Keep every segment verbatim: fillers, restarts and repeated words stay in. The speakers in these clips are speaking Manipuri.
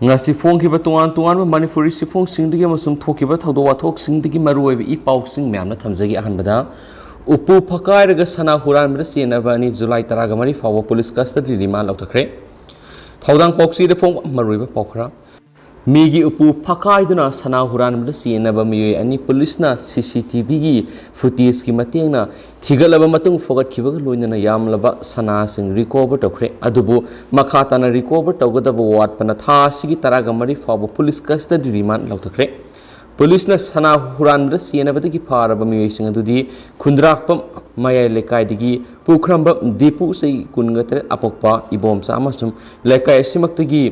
ꯉꯁꯤ ꯐꯣꯡꯈꯤꯕ ꯇꯣꯉꯥꯟ ꯇꯣꯉꯥꯟꯕ ꯃꯅꯤꯄꯨꯔꯤ ꯆꯦꯐꯣꯡꯁꯤꯡꯗꯒꯤ ꯑꯃꯁꯨꯡ ꯊꯣꯛꯈꯤꯕ ꯊꯧꯗꯣꯛ ꯋꯥꯊꯣꯛꯁꯤꯡꯗꯒꯤ ꯃꯔꯨꯑꯣꯏꯕ ꯏ ꯄꯥꯎꯁꯤꯡ ꯃꯌꯥꯝꯅ ꯊꯝꯖꯒꯦ꯫ ꯑꯍꯥꯟꯕꯗ, ꯎꯄꯨ ꯐꯛꯀꯥꯏꯔꯒ ꯁꯅꯥ ꯍꯨꯔꯥꯟꯕꯗ ꯆꯦꯟꯅꯕ ꯑꯅꯤ ꯖꯨꯂꯥꯏ ꯇꯔꯥꯒ ꯃꯔꯤ ꯐꯥꯎꯕ ꯄꯨꯂꯤꯁ ꯀꯁꯇꯗꯤ ꯔꯤꯃꯥꯟ ꯂꯧꯊꯈ꯭ꯔꯦ꯫ ꯊꯧꯗꯥꯡ ꯄꯥꯎꯆꯦꯗ ꯐꯣꯡꯕ ꯃꯔꯨꯑꯣꯏꯕ ꯄꯥꯎ ꯈꯔ꯫ ꯃꯤꯒꯤ ꯎꯄꯨ ꯐꯛꯀꯥꯏꯗꯨꯅ ꯁꯅꯥ ꯍꯨꯔꯥꯟꯕꯗ ꯆꯦꯟꯅꯕ ꯃꯤꯑꯣꯏ ꯑꯅꯤ ꯄꯨꯂꯤꯁꯅ ꯁꯤ ꯁꯤ ꯇꯤ ꯚꯤꯒꯤ ꯐꯨꯇꯦꯖꯀꯤ ꯃꯇꯦꯡꯅ ꯊꯤꯒꯠꯂꯕ ꯃꯇꯨꯡ ꯐꯒꯠꯈꯤꯕꯒ ꯂꯣꯏꯅꯅ ꯌꯥꯝꯂꯕ ꯁꯅꯥꯁꯤꯡ ꯔꯤꯀꯣꯚꯔ ꯇꯧꯈ꯭ꯔꯦ꯫ ꯑꯗꯨꯕꯨ ꯃꯈꯥ ꯇꯥꯅ ꯔꯤꯀꯣꯚꯔ ꯇꯧꯒꯗꯕ ꯋꯥꯠꯄꯅ ꯊꯥ ꯑꯁꯤꯒꯤ ꯇꯔꯥꯒ ꯃꯔꯤ ꯐꯥꯎꯕ ꯄꯨꯂꯤꯁ ꯀꯁꯇꯗꯤ ꯔꯤꯃꯥꯟ ꯂꯧꯊꯈ꯭ꯔꯦ꯫ ꯄꯨꯂꯤꯁꯅ ꯁꯅꯥ ꯍꯨꯔꯥꯟꯕꯗ ꯆꯦꯟꯅꯕꯗꯒꯤ ꯐꯥꯔꯕ ꯃꯤꯑꯣꯏꯁꯤꯡ ꯑꯗꯨꯗꯤ ꯈꯨꯟꯗ꯭ꯔꯥꯛꯄꯝ ꯃꯌꯥꯏ ꯂꯩꯀꯥꯏꯗꯒꯤ ꯄꯨꯈ꯭ꯔꯝꯕꯝ ꯗꯤꯄꯨ ꯆꯍꯤ ꯀꯨꯟꯒ ꯇꯔꯦꯠ ꯑꯄꯣꯛꯄ ꯏꯕꯣꯝꯆꯥ ꯑꯃꯁꯨꯡ ꯂꯩꯀꯥꯏ ꯑꯁꯤꯃꯛꯇꯒꯤ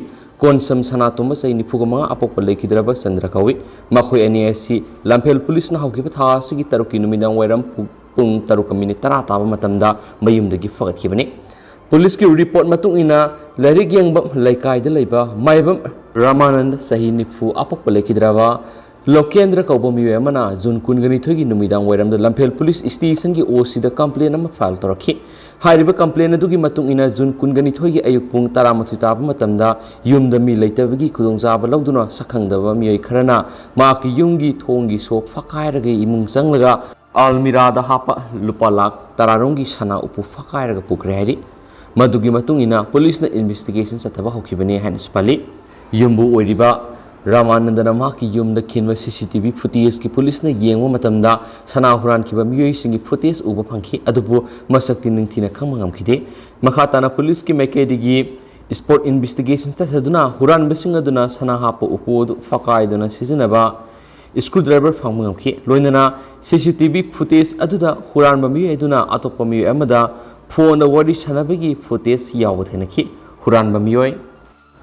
ꯀꯣꯟꯁꯝ ꯁꯅꯥꯇꯣꯝꯕ ꯆꯍꯤ ꯅꯤꯐꯨꯒ ꯃꯉꯥ ꯑꯄꯣꯛꯄ ꯂꯩꯈꯤꯗ꯭ꯔꯕ ꯆꯟꯗ꯭ꯔ ꯀꯧꯏ꯫ ꯃꯈꯣꯏ ꯑꯅꯤ ꯑꯁꯤ ꯂꯝꯐꯦꯜ ꯄꯨꯂꯤꯁꯅ ꯍꯧꯈꯤꯕ ꯊꯥ ꯑꯁꯤꯒꯤ ꯇꯔꯨꯛꯀꯤ ꯅꯨꯃꯤꯗꯥꯡ ꯋꯥꯏꯔꯝ ꯄꯨ-, ꯄꯨꯡ ꯇꯔꯨꯛꯀ ꯃꯤꯅꯤꯠ ꯇꯔꯥ ꯇꯥꯕ ꯃꯇꯝꯗ ꯃꯌꯨꯝꯗꯒꯤ ꯐꯒꯠꯈꯤꯕꯅꯤ꯫ ꯄꯨꯂꯤꯁꯀꯤ ꯔꯤꯄꯣꯔꯠ ꯃꯇꯨꯡ ꯏꯟꯅ, ꯂꯥꯏꯔꯤꯛ ꯌꯦꯡꯕꯝ ꯂꯩꯀꯥꯏꯗ ꯂꯩꯕ ꯃꯥꯏꯕꯝ ꯔꯥꯃꯥꯅꯟꯗ ꯆꯍꯤ ꯅꯤꯐꯨ ꯑꯄꯣꯛꯄ ꯂꯩꯈꯤꯗ꯭ꯔꯕ ꯂꯣꯀꯦꯟꯗ꯭ꯔ ꯀꯧꯕ ꯃꯤꯑꯣꯏ ꯑꯃꯅ ꯖꯨꯟ ꯀꯨꯟꯒ ꯅꯤꯊꯣꯏꯒꯤ ꯅꯨꯃꯤꯗꯥꯡ ꯋꯥꯏꯔꯝꯗ ꯂꯝꯐꯦꯜ ꯄꯨꯂꯤꯁ ꯁ꯭ꯇꯦꯁꯟꯒꯤ ꯑꯣ ꯁꯤꯗ ꯀꯝꯄ꯭ꯂꯦꯟ ꯑꯃ ꯐꯥꯏꯜ ꯇꯧꯔꯛꯈꯤ꯫ ꯍꯥꯏꯔꯤꯕ ꯀꯝꯄ꯭ꯂꯦꯟ ꯑꯗꯨꯒꯤ ꯃꯇꯨꯡ ꯏꯟꯅ, ꯖꯨꯟ ꯀꯨꯟꯒ ꯅꯤꯊꯣꯏꯒꯤ ꯑꯌꯨꯛ ꯄꯨꯡ ꯇꯔꯥꯃꯥꯊꯣꯏ ꯇꯥꯕ ꯃꯇꯝꯗ ꯌꯨꯝꯗ ꯃꯤ ꯂꯩꯇꯕꯒꯤ ꯈꯨꯗꯣꯡꯆꯥꯕ ꯂꯧꯗꯨꯅ ꯁꯛꯈꯪꯗꯕ ꯃꯤꯑꯣꯏ ꯈꯔꯅ ꯃꯍꯥꯛꯀꯤ ꯌꯨꯝꯒꯤ ꯊꯣꯡꯒꯤ ꯁꯣꯞ ꯐꯛꯀꯥꯏꯔꯒ ꯏꯃꯨꯡ ꯆꯪꯂꯒ ꯑꯜꯃꯤꯔꯥꯗ ꯍꯥꯞꯄ ꯂꯨꯄꯥ ꯂꯥꯈ ꯇꯔꯥꯔꯣꯝꯒꯤ ꯁꯅꯥ ꯎꯄꯨ ꯐꯛꯀꯥꯏꯔꯒ ꯄꯨꯈ꯭ꯔꯦ ꯍꯥꯏꯔꯤ꯫ ꯃꯗꯨꯒꯤ ꯃꯇꯨꯡ ꯏꯟꯅ ꯄꯨꯂꯤꯁꯅ ꯏꯟꯚꯦꯁꯇꯤꯒꯦꯁꯟ ꯆꯠꯊꯕ ꯍꯧꯈꯤꯕꯅꯤ ꯍꯥꯏꯅꯁꯨ ꯄꯜꯂꯤ꯫ ꯌꯨꯝꯕꯨ ꯑꯣꯏꯔꯤꯕ ꯔꯥꯃꯥꯅꯟꯗꯅ ꯃꯍꯥꯛꯀꯤ ꯌꯨꯝꯗ ꯈꯤꯟꯕ ꯁꯤ ꯁꯤ ꯇꯤ ꯚꯤ ꯐꯨꯇꯦꯖꯀꯤ ꯄꯨꯂꯤꯁꯅ ꯌꯦꯡꯕ ꯃꯇꯝꯗ ꯁꯅꯥ ꯍꯨꯔꯥꯟꯈꯤꯕ ꯃꯤꯑꯣꯏꯁꯤꯡꯒꯤ ꯐꯨꯇꯦꯖ ꯎꯕ ꯐꯪꯈꯤ, ꯑꯗꯨꯕꯨ ꯃꯁꯛꯇꯤ ꯅꯤꯡꯊꯤꯅ ꯈꯪꯕ ꯉꯝꯈꯤꯗꯦ꯫ ꯃꯈꯥ ꯇꯥꯅ ꯄꯨꯂꯤꯁꯀꯤ ꯃꯥꯏꯀꯩꯗꯒꯤ ꯁ꯭ꯄꯣꯠ ꯏꯟꯚꯦꯁꯇꯤꯒꯦꯁꯟ ꯆꯠꯊꯗꯨꯅ ꯍꯨꯔꯥꯟꯕꯁꯤꯡ ꯑꯗꯨꯅ ꯁꯅꯥ ꯍꯥꯞꯄ ꯎꯄꯨ ꯑꯗꯨ ꯐꯛꯀꯥꯏꯗꯨꯅ ꯁꯤꯖꯤꯟꯅꯕ ꯁ꯭ꯀ꯭ꯔꯨ ꯗ꯭ꯔꯥꯏꯚꯔ ꯐꯪꯕ ꯉꯝꯈꯤ꯫ ꯂꯣꯏꯅꯅ ꯁꯤ ꯁꯤ ꯇꯤ ꯚꯤ ꯐꯨꯇꯦꯖ ꯑꯗꯨꯗ ꯍꯨꯔꯥꯟꯕ ꯃꯤꯑꯣꯏ ꯑꯗꯨꯅ ꯑꯇꯣꯞꯄ ꯃꯤꯑꯣꯏ ꯑꯃꯗ ꯐꯣꯟꯗ ꯋꯥꯔꯤ ꯁꯥꯟꯅꯕꯒꯤ ꯐꯨꯇꯦꯖ ꯌꯥꯎꯕ ꯊꯦꯡꯅꯈꯤ꯫ ꯍꯨꯔꯥꯟꯕ ꯃꯤꯑꯣꯏ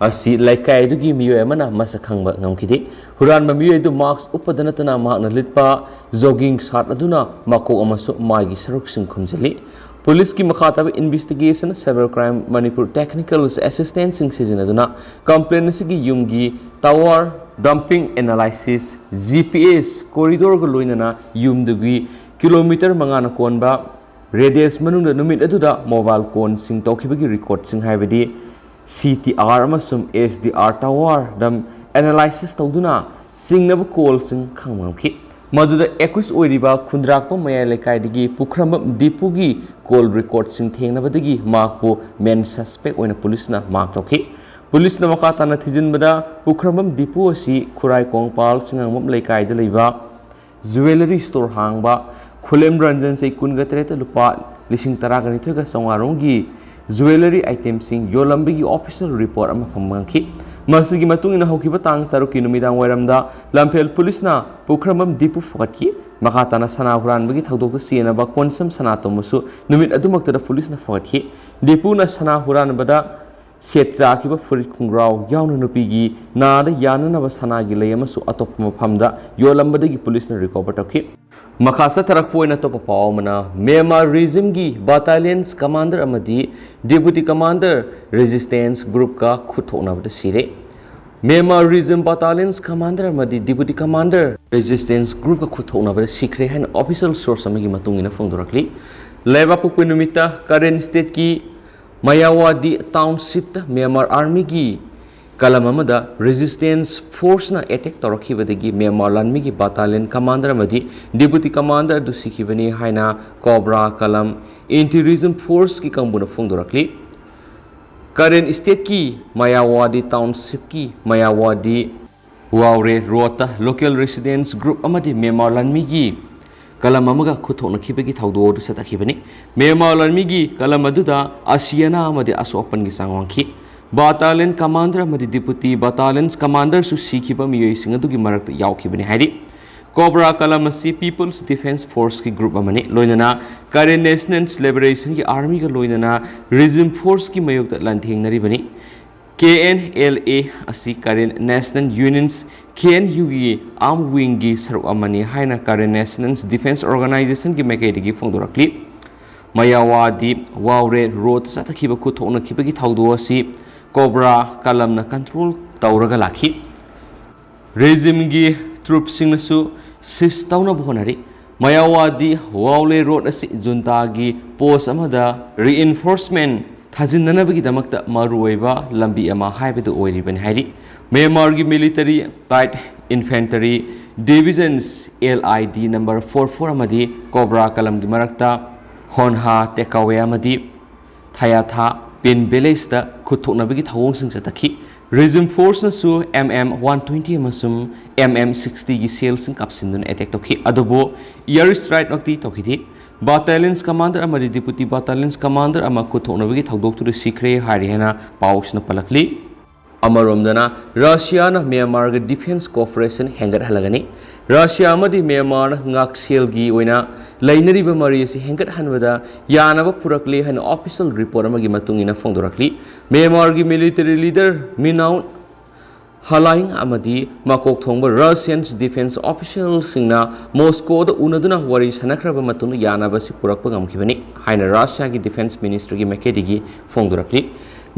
ꯑꯁꯤ ꯂꯩꯀꯥꯏ ꯑꯗꯨꯒꯤ ꯃꯤꯑꯣꯏ ꯑꯃꯅ ꯃꯁꯛ ꯈꯪꯕ ꯉꯝꯈꯤꯗꯦ꯫ ꯍꯨꯔꯥꯟꯕ ꯃꯤꯑꯣꯏ ꯑꯗꯨ ꯃꯥꯁꯛ ꯎꯞꯄꯗ ꯅꯠꯇꯅ ꯃꯍꯥꯛꯅ ꯂꯤꯠꯄ ꯖꯣꯒꯤꯡ ꯁꯥꯔꯠ ꯑꯗꯨꯅ ꯃꯀꯣꯛ ꯑꯃꯁꯨꯡ ꯃꯥꯏꯒꯤ ꯁꯔꯨꯛꯁꯤꯡ ꯈꯨꯝꯖꯤꯜꯂꯤ꯫ ꯄꯨꯂꯤꯁꯀꯤ ꯃꯈꯥ ꯇꯥꯕ investigation cyber crime Manipur technical ꯑꯦꯁꯤꯁꯇꯦꯟꯁꯁꯤꯡ ꯁꯤꯖꯤꯟꯅꯗꯨꯅ ꯀꯝꯄ꯭ꯂꯦꯟ ꯑꯁꯤꯒꯤ ꯌꯨꯝꯒꯤ tower dumping analysis, G P S, ꯀꯣꯔꯤꯗꯣꯔꯒ ꯂꯣꯏꯅꯅ ꯌꯨꯝꯗꯨꯒꯤ ꯀꯤꯂꯣꯃꯤꯇꯔ ꯃꯉꯥꯅ ꯀꯣꯟꯕ ꯔꯦꯗꯤꯌꯁ ꯃꯅꯨꯡꯗ ꯅꯨꯃꯤꯠ ꯑꯗꯨꯗ ꯃꯣꯕꯥꯏꯜ ꯀꯣꯟꯁꯤꯡ ꯇꯧꯈꯤꯕꯒꯤ ꯔꯦꯀꯣꯔꯠꯁꯤꯡ, ꯍꯥꯏꯕꯗꯤ ꯁꯤ ꯇꯤ ꯑꯥꯔ ꯑꯃꯁꯨꯡ ꯑꯦꯁ ꯗꯤ ꯑꯥꯔ ꯇꯥꯋꯔꯗ ꯑꯦꯅꯥꯂꯥꯏꯁꯤꯁ ꯇꯧꯗꯨꯅ ꯆꯤꯡꯅꯕ ꯀꯣꯜꯁꯤꯡ ꯈꯪꯕ ꯉꯝꯈꯤ꯫ ꯃꯗꯨꯗ ꯑꯦꯀ꯭ꯌꯨꯁ ꯑꯣꯏꯔꯤꯕ ꯈꯨꯟꯗ꯭ꯔꯥꯛꯄꯝ ꯃꯌꯥꯏ ꯂꯩꯀꯥꯏꯗꯒꯤ ꯄꯨꯈ꯭ꯔꯝꯕꯝ ꯗꯤꯄꯨꯒꯤ ꯀꯣꯜ ꯔꯦꯀꯣꯔꯗꯁꯤꯡ ꯊꯦꯡꯅꯕꯗꯒꯤ ꯃꯍꯥꯛꯄꯨ ꯃꯦꯟ ꯁꯁꯄꯦꯛ ꯑꯣꯏꯅ ꯄꯨꯂꯤꯁꯅ ꯃꯥꯔꯛ ꯇꯧꯈꯤ꯫ ꯄꯨꯂꯤꯁꯅ ꯃꯈꯥ ꯇꯥꯅ ꯊꯤꯖꯤꯟꯕꯗ ꯄꯨꯈ꯭ꯔꯝꯕꯝ ꯗꯤꯄꯨ ꯑꯁꯤ ꯈꯨꯔꯥꯏ ꯀꯣꯡꯄꯥꯜ ꯁꯤꯡꯉꯥꯡꯕꯝ ꯂꯩꯀꯥꯏꯗ ꯂꯩꯕ ꯖꯨꯋꯦꯂꯔꯤ ꯁ꯭ꯇꯣꯔ ꯍꯥꯡꯕ ꯈꯨꯂꯦꯝ ꯔꯟꯖꯟ ꯆꯍꯤ ꯀꯨꯟꯒ ꯇꯔꯦꯠꯇ ꯂꯨꯄꯥ ꯂꯤꯁꯤꯡ ꯇꯔꯥꯒ ꯅꯤꯊꯣꯏꯒ ꯆꯥꯝꯃꯉꯥ ꯔꯣꯝꯒꯤ ꯖꯨꯋꯦꯂꯔꯤ ꯑꯥꯏꯇꯦꯝꯁꯤꯡ ꯌꯣꯜꯂꯝꯕꯒꯤ ꯑꯣꯐꯤꯁꯤꯌꯦꯜ ꯔꯤꯄꯣꯔꯠ ꯑꯃ ꯐꯪꯕ ꯉꯝꯈꯤ꯫ ꯃꯁꯤꯒꯤ ꯃꯇꯨꯡ ꯏꯟꯅ ꯍꯧꯈꯤꯕ ꯇꯥꯡ ꯇꯔꯨꯛꯀꯤ ꯅꯨꯃꯤꯗꯥꯡ ꯋꯥꯏꯔꯝꯗ ꯂꯝꯐꯦꯜ ꯄꯨꯂꯤꯁꯅ ꯄꯨꯈ꯭ꯔꯝꯕꯝ ꯗꯤꯄꯨ ꯐꯒꯠꯈꯤ꯫ ꯃꯈꯥ ꯇꯥꯅ ꯁꯅꯥ ꯍꯨꯔꯥꯟꯕꯒꯤ ꯊꯧꯗꯣꯛꯇ ꯆꯦꯟꯅꯕ ꯀꯣꯟꯁꯝ ꯁꯅꯥꯇꯣꯝꯕꯁꯨ ꯅꯨꯃꯤꯠ ꯑꯗꯨꯃꯛꯇꯗ ꯄꯨꯂꯤꯁꯅ ꯐꯒꯠꯈꯤ꯫ ꯗꯤꯄꯨꯅ ꯁꯅꯥ ꯍꯨꯔꯥꯟꯕꯗ ꯁꯦꯠ ꯆꯥꯈꯤꯕ ꯐꯨꯔꯤꯠ ꯈꯣꯡꯒ꯭ꯔꯥꯎ ꯌꯥꯎꯅ ꯅꯨꯄꯤꯒꯤ ꯅꯥꯗ ꯌꯥꯟꯅꯅꯕ ꯁꯅꯥꯒꯤ ꯂꯩ ꯑꯃꯁꯨ ꯑꯇꯣꯞꯄ ꯃꯐꯝꯗ ꯌꯣꯜꯂꯝꯕꯗꯒꯤ ꯄꯨꯂꯤꯁꯅ ꯔꯤꯀꯣꯚꯔ ꯇꯧꯈꯤ꯫ ꯃꯈꯥ ꯆꯠꯊꯔꯛꯄ ꯑꯣꯏꯅ ꯑꯇꯣꯞꯄ ꯄꯥꯎ ꯑꯃꯅ, ꯃ꯭ꯌꯥꯟꯃꯥꯔ ꯔꯦꯖꯤꯝꯒꯤ ꯕꯥꯇꯥꯂꯤꯌꯟꯁ ꯀꯃꯥꯟꯗꯔ ꯑꯃꯗꯤ ꯗꯤꯄꯨꯇꯤ ꯀꯃꯥꯟꯗꯔ ꯔꯦꯖꯤꯁꯇꯦꯟꯁ ꯒ꯭ꯔꯨꯞꯀ ꯈꯨꯠ ꯊꯣꯛꯅꯕꯗ ꯁꯤꯔꯦ꯫ ꯃ꯭ꯌꯥꯟꯃꯥꯔ ꯔꯦꯖꯤꯝ ꯕꯥꯇꯥꯂꯤꯌꯟꯁ ꯀꯃꯥꯟꯗꯔ ꯑꯃꯗꯤ ꯗꯤꯄꯨꯇꯤ ꯀꯃꯥꯟꯗꯔ ꯔꯦꯖꯤꯁꯇꯦꯟꯁ ꯒ꯭ꯔꯨꯞꯀ ꯈꯨꯠ ꯊꯣꯛꯅꯕꯗ ꯁꯤꯈ꯭ꯔꯦ ꯍꯥꯏꯅ ꯑꯣꯐꯤꯁꯤꯌꯦꯜ ꯁꯣꯔꯁ ꯑꯃꯒꯤ ꯃꯇꯨꯡ ꯏꯟꯅ ꯐꯣꯡꯗꯣꯔꯛꯂꯤ꯫ ꯂꯩꯕꯥꯛꯄꯣꯛꯄ ꯅꯨꯃꯤꯠꯇ ꯀꯔꯦꯟ ꯁ꯭ꯇꯦꯠꯀꯤ ꯃꯌꯥꯋꯥꯗꯤ ꯇꯥꯎꯟꯁꯤꯞꯇ ꯃ꯭ꯌꯥꯟꯃꯥꯔ ꯑꯥꯔꯃꯤꯒꯤ ꯀꯂꯝ ꯑꯃꯗ ꯔꯦꯖꯤꯁꯇꯦꯟꯁ ꯐꯣꯔꯁꯅ ꯑꯦꯇꯦꯛ ꯇꯧꯔꯛꯈꯤꯕꯗꯒꯤ ꯃ꯭ꯌꯥꯟꯃꯥꯔ ꯂꯥꯟꯃꯤꯒꯤ ꯕꯥꯇꯥꯂꯤꯌꯟ ꯀꯃꯥꯟꯗꯔ ꯑꯃꯗꯤ ꯗꯤꯄꯨꯇꯤ ꯀꯃꯥꯟꯗꯔ ꯑꯗꯨ ꯁꯤꯈꯤꯕꯅꯤ ꯍꯥꯏꯅ ꯀꯣꯕ꯭ꯔꯥ ꯀꯂꯝ ꯑꯦꯟꯇꯤ ꯔꯦꯖꯤꯝ ꯐꯣꯔꯁꯀꯤ ꯀꯥꯡꯕꯨꯅ ꯐꯣꯡꯗꯣꯔꯛꯂꯤ꯫ ꯀꯔꯦꯟ ꯁ꯭ꯇꯦꯠꯀꯤ ꯃꯌꯥꯋꯥꯗꯤ ꯇꯥꯎꯟꯁꯤꯞꯀꯤ ꯃꯌꯥꯋꯥꯗꯤ ꯋꯥꯎꯔꯦ ꯔꯣꯗꯇ ꯂꯣꯀꯦꯜ ꯔꯦꯁꯤꯗꯦꯟꯁ ꯒ꯭ꯔꯨꯞ ꯑꯃꯗꯤ ꯃ꯭ꯌꯥꯟꯃꯥꯔ ꯂꯥꯟꯃꯤꯒꯤ ꯀꯂꯝ ꯑꯃꯒ ꯈꯨꯠ ꯊꯣꯛꯅꯈꯤꯕꯒꯤ ꯊꯧꯗꯣꯛ ꯑꯗꯨ ꯆꯠꯊꯈꯤꯕꯅꯤ꯫ ꯃ꯭ꯌꯥꯟꯃꯥꯔ ꯂꯥꯟꯃꯤꯒꯤ ꯀꯂꯝ ꯑꯗꯨꯗ ꯑꯁꯤ ꯑꯅꯥ ꯑꯃꯗꯤ ꯑꯁꯣꯛ ꯑꯄꯟꯒꯤ ꯆꯥꯡ ꯋꯥꯡꯈꯤ꯫ ꯕꯥꯇꯥꯂꯤꯌꯟ ꯀꯃꯥꯟꯗꯔ ꯑꯃꯗꯤ ꯗꯤꯄꯨꯇꯤ ꯕꯥꯇꯥꯂꯤꯌꯟꯁ ꯀꯃꯥꯟꯗꯔꯁꯨ ꯁꯤꯈꯤꯕ ꯃꯤꯑꯣꯏꯁꯤꯡ ꯑꯗꯨꯒꯤ ꯃꯔꯛꯇ ꯌꯥꯎꯈꯤꯕꯅꯤ ꯍꯥꯏꯔꯤ꯫ ꯀꯣꯕ꯭ꯔꯥ ꯀꯂꯝ ꯑꯁꯤ ꯄꯤꯄꯜꯁ ꯗꯤꯐꯦꯟꯁ ꯐꯣꯔꯁꯀꯤ ꯒ꯭ꯔꯨꯞ ꯑꯃꯅꯤ꯫ ꯂꯣꯏꯅꯅ ꯀꯔꯦꯟ ꯅꯦꯁꯅꯦꯜ ꯂꯤꯕꯔꯦꯁꯟꯒꯤ ꯑꯥꯔꯃꯤꯒ ꯂꯣꯏꯅꯅ ꯔꯦꯖꯤꯝ ꯐꯣꯔꯁꯀꯤ ꯃꯥꯌꯣꯛꯇ ꯂꯥꯟꯊꯦꯡꯅꯔꯤꯕꯅꯤ꯫ ꯀꯦ ꯑꯦꯟ ꯑꯦꯜ ꯑꯦ ꯑꯁꯤ ꯀꯔꯦꯟ ꯅꯦꯁꯅꯦꯜ ꯌꯨꯅꯤꯌꯟꯁ, ꯀꯦ ꯑꯦꯟ ꯌꯨꯒꯤ ꯑꯥꯔꯝ ꯋꯤꯡꯒꯤ ꯁꯔꯨꯛ ꯑꯃꯅꯤ ꯍꯥꯏꯅ ꯀꯔꯦꯟ ꯅꯦꯁꯅꯦꯜ ꯗꯤꯐꯦꯟꯁ ꯑꯣꯔꯒꯅꯥꯏꯖꯦꯁꯟꯒꯤ ꯃꯥꯏꯀꯩꯗꯒꯤ ꯐꯣꯡꯗꯣꯔꯛꯂꯤ꯫ ꯃꯌꯥꯋꯥꯗꯤ ꯋꯥꯎꯔꯦ ꯔꯣꯗ ꯆꯠꯊꯈꯤꯕ ꯈꯨꯠ ꯊꯣꯛꯅꯈꯤꯕꯒꯤ ꯊꯧꯗꯣꯛ ꯑꯁꯤ ꯀꯣꯕ꯭ꯔꯥ ꯀꯂꯝꯅ ꯀꯟꯇ꯭ꯔꯣꯜ ꯇꯧꯔꯒ ꯂꯥꯛꯈꯤ꯫ ꯔꯦꯖꯤꯝꯒꯤ ꯇ꯭ꯔꯨꯞꯁꯤꯡꯅꯁꯨ ꯁꯤꯖ ꯇꯧꯅꯕ ꯍꯣꯠꯅꯔꯤ꯫ ꯃꯌꯥꯋꯥꯗꯤ ꯋꯥꯎꯂꯦ ꯔꯣꯗ ꯑꯁꯤ ꯖꯨꯟꯇꯥꯒꯤ ꯄꯣꯁ ꯑꯃꯗ ꯔꯤꯏꯟꯐꯣꯔꯁꯃꯦꯟ ꯊꯥꯖꯤꯟꯅꯅꯕꯒꯤꯗꯃꯛꯇ ꯃꯔꯨꯑꯣꯏꯕ ꯂꯝꯕꯤ ꯑꯃ ꯍꯥꯏꯕꯗꯨ ꯑꯣꯏꯔꯤꯕꯅꯤ ꯍꯥꯏꯔꯤ꯫ ꯃ꯭ꯌꯥꯟꯃꯥꯔꯒꯤ military light infantry divisions L I D number four four ꯑꯃꯗꯤ ꯀꯣꯕ꯭ꯔꯥ ꯀꯂꯝꯒꯤ ꯃꯔꯛꯇ ꯍꯣꯟꯍꯥ ꯇꯦꯀꯥꯋꯦ ꯑꯃꯗꯤ ꯊꯌꯥꯊꯥ ꯄꯤꯟ ꯚꯤꯂꯦꯖꯇ ꯈꯨꯠ ꯊꯣꯛꯅꯕꯒꯤ ꯊꯧꯑꯣꯡꯁꯤꯡ ꯆꯠꯊꯈꯤ꯫ Regime forceꯅꯁꯨ M M one twenty ꯑꯃꯁꯨꯡ M M sixtyꯒꯤ shellꯁꯤꯡ ꯀꯥꯞꯁꯤꯟꯗꯨꯅ attack ꯇꯧꯈꯤ, ꯑꯗꯨꯕꯨ air strikeꯃꯛꯇꯤ ꯇꯧꯈꯤꯗꯦ꯫ Battalion's commander ꯑꯃꯗꯤ deputy battalion's commander ꯑꯃ ꯈꯨꯠ ꯊꯣꯛꯅꯕꯒꯤ ꯊꯧꯗꯣꯛꯇꯨꯗ ꯁꯤꯈ꯭ꯔꯦ ꯍꯥꯏꯔꯤ ꯍꯥꯏꯅ ꯄꯥꯎꯁꯤꯅ ꯄꯜꯂꯛꯂꯤ꯫ ꯑꯃꯔꯣꯝꯗꯅ ꯔꯁꯤꯌꯥꯅ ꯃ꯭ꯌꯥꯟꯃꯥꯔꯒ defence cooperation ꯍꯦꯟꯒꯠꯍꯜꯂꯒꯅꯤ꯫ ꯔꯁꯤꯌꯥ ꯑꯃꯗꯤ ꯃ꯭ꯌꯥꯟꯃꯥꯔꯅ ꯉꯥꯛꯁꯦꯜꯒꯤ ꯑꯣꯏꯅ ꯂꯩꯅꯔꯤꯕ ꯃꯔꯤ ꯑꯁꯤ ꯍꯦꯟꯒꯠꯍꯟꯕꯗ ꯌꯥꯅꯕ ꯄꯨꯔꯛꯂꯦ ꯍꯥꯏꯅ official report ꯑꯃꯒꯤ ꯃꯇꯨꯡ ꯏꯟꯅ ꯐꯣꯡꯗꯣꯔꯛꯂꯤ꯫ ꯃ꯭ꯌꯥꯟꯃꯥꯔꯒꯤ military leader ꯃꯤꯟ ꯑꯥꯎꯟ ꯍꯂꯥꯏꯡ ꯑꯃꯗꯤ ꯃꯀꯣꯛ ꯊꯣꯡꯕ Russian defence officialꯁꯤꯡꯅ ꯃꯣꯁꯀꯣꯗ ꯎꯅꯗꯨꯅ ꯋꯥꯔꯤ ꯁꯥꯟꯅꯈ꯭ꯔꯕ ꯃꯇꯨꯡꯗ ꯌꯥꯅꯕ ꯑꯁꯤ ꯄꯨꯔꯛꯄ ꯉꯝꯈꯤꯕꯅꯤ ꯍꯥꯏꯅ ꯔꯁꯤꯌꯥꯒꯤ defence ministryꯒꯤ ꯃꯥꯏꯀꯩꯗꯒꯤ ꯐꯣꯡꯗꯣꯔꯛꯂꯤ꯫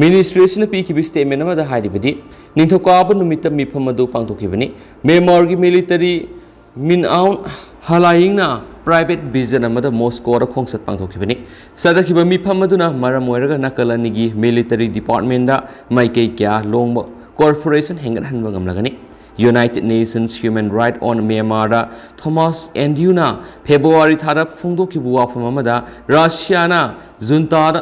Ministry ꯑꯁꯤꯅ ꯄꯤꯈꯤꯕ statement ꯑꯃꯗ ꯍꯥꯏꯔꯤꯕꯗꯤ, ꯅꯤꯡꯊꯧꯀꯥꯕ ꯅꯨꯃꯤꯠꯇ ꯃꯤꯐꯝ ꯑꯗꯨ ꯄꯥꯡꯊꯣꯛꯈꯤꯕꯅꯤ꯫ ꯃ꯭ꯌꯥꯟꯃꯥꯔꯒꯤ military ꯃꯤꯟ ꯑꯥꯎꯟ ꯍꯂꯥꯏꯡꯅ private visit ꯑꯃꯗ ꯃꯣꯁꯀꯣꯗ ꯈꯣꯡꯆꯠ ꯄꯥꯡꯊꯣꯛꯈꯤꯕꯅꯤ꯫ ꯆꯠꯊꯈꯤꯕ ꯃꯤꯐꯝ ꯑꯗꯨꯅ ꯃꯔꯝ ꯑꯣꯏꯔꯒ ꯅꯥꯀꯜ ꯑꯅꯤꯒꯤ military departmentꯗ ꯃꯥꯏꯀꯩ ꯀꯌꯥ ꯂꯣꯡꯕ cooperation ꯍꯦꯟꯒꯠꯍꯟꯕ ꯉꯝꯂꯒꯅꯤ꯫ United Nations Human Rights on Myanmarꯗ ꯊꯣꯃꯥꯁ ꯑꯦꯟꯗ꯭ꯌꯨꯅ ꯐꯦꯕ꯭ꯔꯨꯋꯥꯔꯤ ꯊꯥꯗ ꯐꯣꯡꯗꯣꯛꯈꯤꯕ ꯋꯥꯐꯝ ꯑꯃꯗ ꯔꯁꯤꯌꯥꯅ ꯖꯨꯟꯇꯥꯗ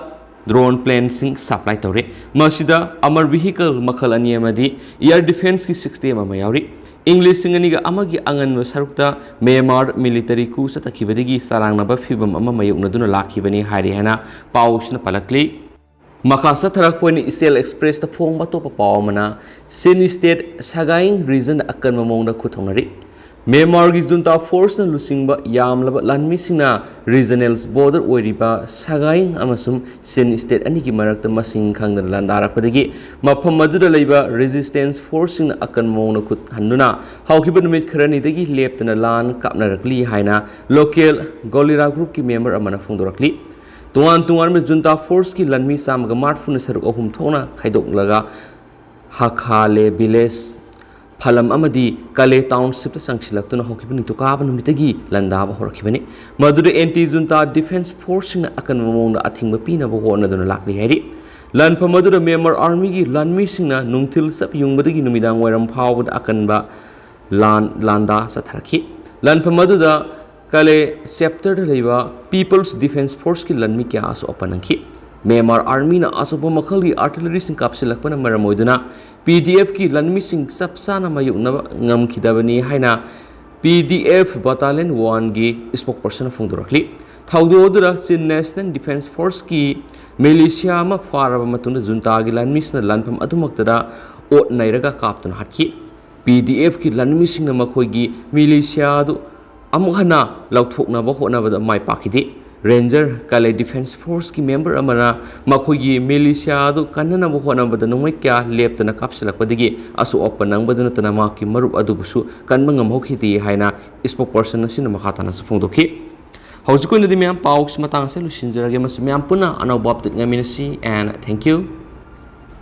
drone planeꯁꯤꯡ supply ꯇꯧꯔꯤ꯫ ꯃꯁꯤꯗ armor vehicle ꯃꯈꯜ ꯑꯅꯤ ꯑꯃꯗꯤ air defenceꯀꯤ system ꯑꯃ ꯌꯥꯎꯔꯤ꯫ ꯏꯪ ꯂꯤꯁꯤꯡ ꯑꯅꯤꯒ ꯑꯃꯒꯤ ꯑꯉꯟꯕ ꯁꯔꯨꯛꯇ ꯃ꯭ꯌꯥꯟꯃꯥꯔ military coup ꯆꯠꯊꯈꯤꯕꯗꯒꯤ ꯆꯔꯥꯡꯅꯕ ꯐꯤꯚꯝ ꯑꯃ ꯃꯥꯌꯣꯛꯅꯗꯨꯅ ꯂꯥꯛꯈꯤꯕꯅꯤ ꯍꯥꯏꯔꯤ ꯍꯥꯏꯅ ꯄꯥꯎꯁꯤꯅ ꯄꯜꯂꯛꯂꯤ꯫ ꯃꯈꯥ ꯆꯠꯊꯔꯛꯄ ꯑꯣꯏꯅ Israel Expressꯇ ꯐꯣꯡꯕ ꯑꯇꯣꯞꯄ ꯄꯥꯎ ꯑꯃꯅ, Shin State Sagaing regionꯗ ꯑꯀꯟꯕ ꯃꯑꯣꯡꯗ ꯈꯨꯠ ꯊꯣꯛꯅꯔꯤ꯫ ꯃ꯭ꯌꯥꯟꯃꯥꯔꯒꯤ junta forceꯅ ꯂꯨꯆꯤꯡꯕ ꯌꯥꯝꯂꯕ ꯂꯥꯟꯃꯤꯁꯤꯡꯅ regional border ꯑꯣꯏꯔꯤꯕ ꯁꯒꯥꯏꯡ ꯑꯃꯁꯨꯡ ꯁꯤꯟ state ꯑꯅꯤꯒꯤ ꯃꯔꯛꯇ ꯃꯁꯤꯡ ꯈꯪꯗꯅ ꯂꯥꯟꯗꯥꯔꯛꯄꯗꯒꯤ ꯃꯐꯝ ꯑꯗꯨꯗ ꯂꯩꯕ resistance forceꯁꯤꯡꯅ ꯑꯀꯟꯕ ꯃꯑꯣꯡꯗ ꯈꯨꯠ ꯍꯟꯗꯨꯅ ꯍꯧꯈꯤꯕ ꯅꯨꯃꯤꯠ ꯈꯔꯅꯤꯗꯒꯤ ꯂꯦꯞꯇꯅ ꯂꯥꯟ ꯀꯥꯞꯅꯔꯛꯂꯤ ꯍꯥꯏꯅ local Golira groupꯀꯤ member ꯑꯃꯅ ꯐꯣꯡꯗꯣꯔꯛꯂꯤ꯫ ꯇꯣꯉꯥꯟ ꯇꯣꯉꯥꯟꯕ junta forceꯀꯤ ꯂꯥꯟꯃꯤ ꯆꯥꯝꯃꯒ ꯃꯔꯤꯐꯨꯅ ꯁꯔꯨꯛ ꯑꯍꯨꯝ ꯊꯣꯛꯅ ꯈꯥꯏꯗꯣꯛꯂꯒ ꯍꯈꯥꯂꯦ village, ꯐꯂꯝ ꯑꯃꯗꯤ ꯀꯂꯦ ꯇꯥꯎꯟꯁꯤꯞꯇ ꯆꯪꯁꯤꯜꯂꯛꯇꯨꯅ ꯍꯧꯈꯤꯕ ꯅꯤꯡꯊꯧꯀꯥꯕ ꯅꯨꯃꯤꯠꯇꯒꯤ ꯂꯥꯟꯗꯥꯕ ꯍꯧꯔꯛꯈꯤꯕꯅꯤ꯫ ꯃꯗꯨꯗ ꯑꯦꯟꯇꯤ ꯖꯨꯟꯇꯥ ꯗꯤꯐꯦꯟꯁ ꯐꯣꯔꯁꯁꯤꯡꯅ ꯑꯀꯟꯕ ꯃꯑꯣꯡꯗ ꯑꯊꯤꯡꯕ ꯄꯤꯅꯕ ꯍꯣꯠꯅꯗꯨꯅ ꯂꯥꯛꯂꯤ ꯍꯥꯏꯔꯤ꯫ ꯂꯥꯟꯐꯝ ꯑꯗꯨꯗ ꯃ꯭ꯌꯥꯟꯃꯥꯔ ꯑꯥꯔꯃꯤꯒꯤ ꯂꯥꯟꯃꯤꯁꯤꯡꯅ ꯅꯨꯡꯊꯤꯜ ꯆꯞ ꯌꯨꯡꯕꯗꯒꯤ ꯅꯨꯃꯤꯗꯥꯡ ꯋꯥꯏꯔꯝ ꯐꯥꯎꯕꯗ ꯑꯀꯟꯕ ꯂꯥꯟ ꯂꯥꯟꯗꯥ ꯆꯠꯊꯔꯛꯈꯤ꯫ ꯂꯥꯟꯐꯝ ꯑꯗꯨꯗ ꯀꯂꯦ ꯆꯦꯞꯇꯔꯗ ꯂꯩꯕ ꯄꯤꯄꯜꯁ ꯗꯤꯐꯦꯟꯁ ꯐꯣꯔꯁꯀꯤ ꯂꯥꯟꯃꯤ ꯀꯌꯥ ꯑꯁꯣꯛ ꯑꯄꯟ ꯅꯪꯈꯤ꯫ ꯃ꯭ꯌꯥꯟꯃꯥꯔ ꯑꯥꯔꯃꯤꯅ ꯑꯆꯧꯕ ꯃꯈꯜꯒꯤ ꯑꯥꯔꯇꯤꯂꯔꯤꯁꯤꯡ ꯀꯥꯞꯁꯤꯜꯂꯛꯄꯅ ꯃꯔꯝ ꯑꯣꯏꯗꯨꯅ ꯄꯤ ꯗꯤ ꯑꯦꯐꯀꯤ ꯂꯥꯟꯃꯤꯁꯤꯡ ꯆꯞ ꯆꯥꯅ ꯃꯥꯌꯣꯛꯅꯕ ꯉꯝꯈꯤꯗꯕꯅꯤ ꯍꯥꯏꯅ ꯄꯤ ꯗꯤ ꯑꯦꯐ ꯕꯇꯥꯂꯤꯌꯟ ꯋꯥꯟꯒꯤ ꯏꯁꯄꯣꯛ ꯄꯔꯁꯟꯅ ꯐꯣꯡꯗꯣꯔꯛꯂꯤ꯫ ꯊꯧꯗꯣꯛ ꯑꯗꯨꯗ ꯆꯤꯟ ꯅꯦꯁꯅꯦꯜ ꯗꯤꯐꯦꯟꯁ ꯐꯣꯔꯁꯀꯤ ꯃꯤꯂꯤꯁꯤꯌꯥ ꯑꯃ ꯐꯥꯔꯕ ꯃꯇꯨꯡꯗ ꯖꯨꯟꯇꯥꯒꯤ ꯂꯥꯟꯃꯤꯁꯤꯡꯅ ꯂꯥꯟꯐꯝ ꯑꯗꯨꯃꯛꯇꯗ ꯑꯣꯠ ꯅꯩꯔꯒ ꯀꯥꯞꯇꯨꯅ ꯍꯥꯠꯈꯤ꯫ ꯄꯤ ꯗꯤ ꯑꯦꯐꯀꯤ ꯂꯥꯟꯃꯤꯁꯤꯡꯅ ꯃꯈꯣꯏꯒꯤ ꯃꯤꯂꯤꯁꯤꯌꯥ ꯑꯗꯨ ꯑꯃꯨꯛ ꯍꯟꯅ ꯂꯧꯊꯣꯛꯅꯕ ꯍꯣꯠꯅꯕꯗ ꯃꯥꯏ ꯄꯥꯛꯈꯤꯗꯦ꯫ ꯔꯦꯟꯖꯔ ꯀꯂꯦ ꯗꯤꯐꯦꯟꯁ ꯐꯣꯔꯁꯀꯤ ꯃꯦꯝꯕꯔ ꯑꯃꯅ ꯃꯈꯣꯏꯒꯤ ꯃꯤꯂꯤꯁꯤꯌꯥ ꯑꯗꯨ ꯀꯟꯅꯅꯕ ꯍꯣꯠꯅꯕꯗ ꯅꯣꯡꯃꯩ ꯀꯌꯥ ꯂꯦꯞꯇꯅ ꯀꯥꯞꯁꯤꯜꯂꯛꯄꯗꯒꯤ ꯑꯁꯣꯛ ꯑꯄꯟ ꯅꯪꯕꯗ ꯅꯠꯇꯅ ꯃꯍꯥꯛꯀꯤ ꯃꯔꯨꯞ ꯑꯗꯨꯕꯨꯁꯨ ꯀꯟꯕ ꯉꯝꯍꯧꯈꯤꯗꯦ ꯍꯥꯏꯅ ꯏꯁꯄꯣꯛ ꯄꯔꯁꯟ ꯑꯁꯤꯅ ꯃꯈꯥ ꯇꯥꯅꯁꯨ ꯐꯣꯡꯗꯣꯛꯈꯤ꯫ ꯍꯧꯖꯤꯛꯀꯤ ꯑꯣꯏꯅꯗꯤ ꯃꯌꯥꯝ ꯄꯥꯎꯁꯤ ꯃꯇꯥꯡ ꯑꯁꯤꯗ ꯂꯣꯏꯁꯤꯟꯖꯔꯒꯦ ꯑꯃꯁꯨꯡ ꯃꯌꯥꯝ ꯄꯨꯟꯅ ꯑꯅꯧꯕ ꯑꯞꯗꯦꯠ ꯉꯥꯏꯃꯤꯟꯅꯁꯤ, and thank you꯫